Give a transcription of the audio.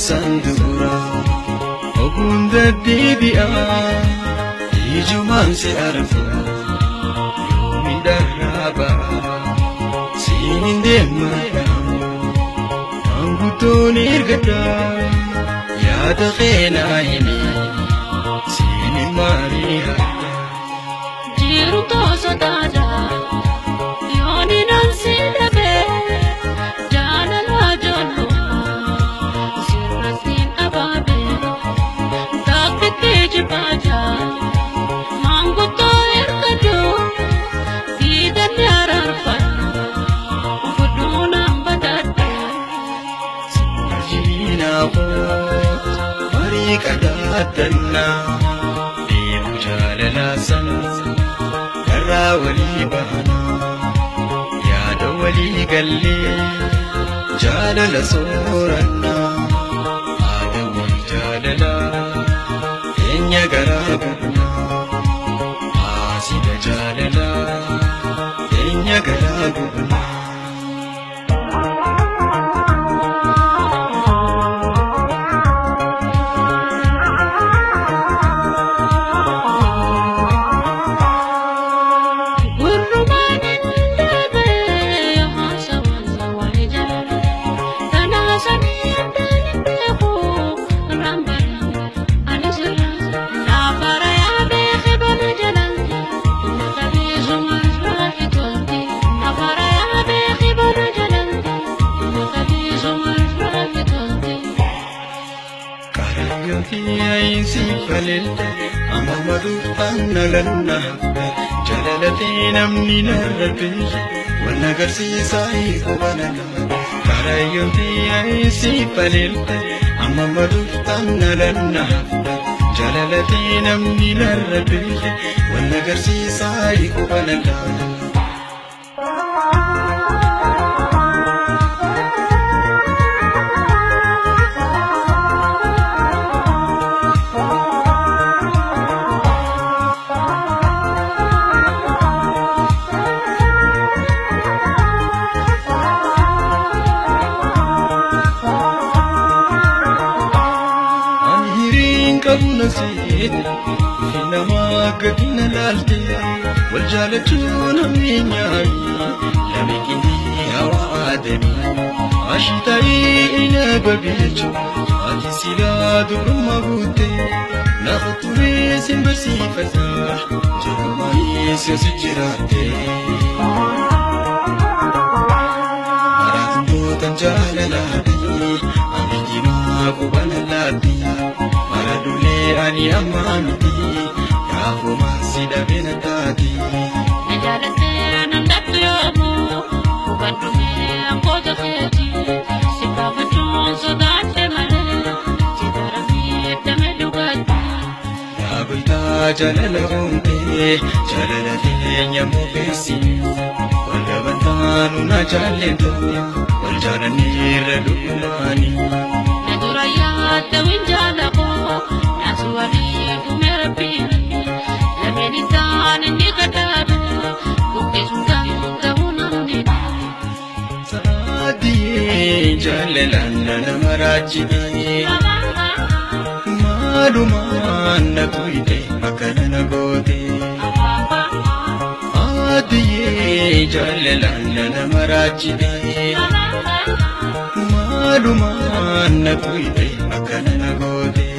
Sandura ogunda deebi'a ijumaan si arga yoomin dharraaba siin hin deemadha maanguddoon ergadha yaada keenaa himi siin hin maari'adha. Jiru toosotaadha yooni nan si dhabe jaalala joollu. Qadaadannaa deemu jaalalaa sana karraa walii baanaa yaada walii gallee jaalala soorannaa haadawwan jaalalaa eenye garaa gubnaa haasida jaalalaa eenye garaa gubnaa. Jalalatee namni narra beeke wal agarsiisaa hiikoo Karayyoon si faleelte amma maduuftaan nalanna jalalatee namni narra beeke wal agarsiisaa hiikoo banadha. Nama laalte wal jaalachuu namni nyaami lame qindii hawaadami ashitaayi ina babiichu ati silaa dubrummaa guutte nafa turee sin barsiifata jedhumaayis si jiraatte. Maraattoota jaalalaati ani diimaa qubana laatti maradulee ani ammaa miti. Kaafuma si dhabina taati. Jaalatee nan dhabdu yoomu hubadhu angoota keeti si baafachuun sodaadhe malee si daramee dame dhugaatti. Yaa jaalala uumtee jaalala teenya mufeessi wal gabantaanu na jaallentu wal jaalanneerra dhugumaani. Na dura yaadda winjaalakoo naasu walii dhume rabbiin. Jaalalaan nama raajidee maalumaan na tuyte akkana na goote. Adiyyee jaalalaan nama raajidee maalumaan na tuyte akkana na goote.